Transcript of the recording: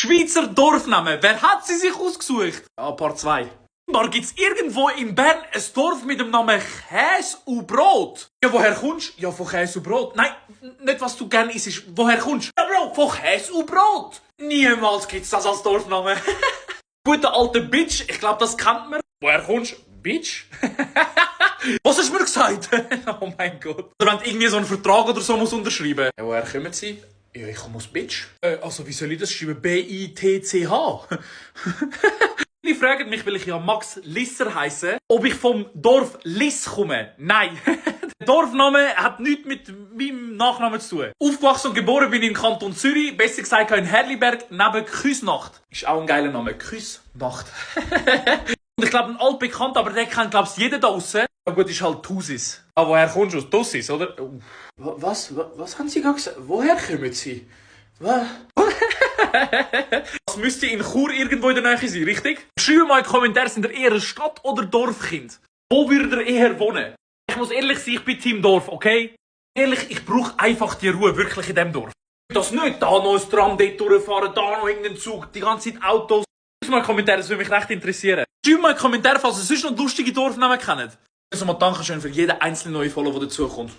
Schweizer Dorfnamen. Wer hat sie sich ausgesucht? Ja, Part 2. Gibt's irgendwo in Bern ein Dorf mit dem Namen Käse und Brot? Ja, woher kommst du? Ja, von Käse und Brot. Nein, nicht was du gerne isst. Woher kommst du? Ja, Bro, von Käse und Brot. Niemals gibt's das als Dorfname. Guter alter Bitch, ich glaube, das kennt man. Woher kommst du? Bitch? Was hast du mir gesagt? Oh mein Gott. Oder wenn du irgendwie so einen Vertrag oder so muss unterschreiben. Ja, woher kommen sie? Ja, ich komme aus Bitch. Also, wie soll ich das schreiben? B-I-T-C-H? Die fragen mich, weil ich ja Max Lisser heisse, ob ich vom Dorf Liss komme. Nein. Der Dorfname hat nichts mit meinem Nachnamen zu tun. Aufgewachsen und geboren bin ich im Kanton Zürich, besser gesagt in Herliberg, neben Küsnacht. Ist auch ein geiler Name. Küsnacht. Und ich glaube, ein altbekannt, aber der kennt, glaube ich, jeder da draussen. Ja gut, ist halt Thusis. Aber woher kommst du? Aus Tussis, oder? Was haben Sie gerade gesagt? Woher kommen Sie? Was? Das müsste in Chur irgendwo in der Nähe sein, richtig? Schreibt mal in die Kommentare, sind ihr eher ein Stadt- oder Dorfkind? Wo würdet ihr eher wohnen? Ich muss ehrlich sein, ich bin Team Dorf, okay? Ehrlich, ich brauche einfach die Ruhe wirklich in diesem Dorf. Das nicht, da noch ein Tram dort durchfahren, da noch irgendein Zug, die ganze Zeit Autos. Schreibt mal in die Kommentare, das würde mich recht interessieren. Schreibt mal in die Kommentare, falls ihr sonst noch lustige Dorfnamen kennt. Also mal Dankeschön für jeden einzelnen neuen Follow, der dazukommt.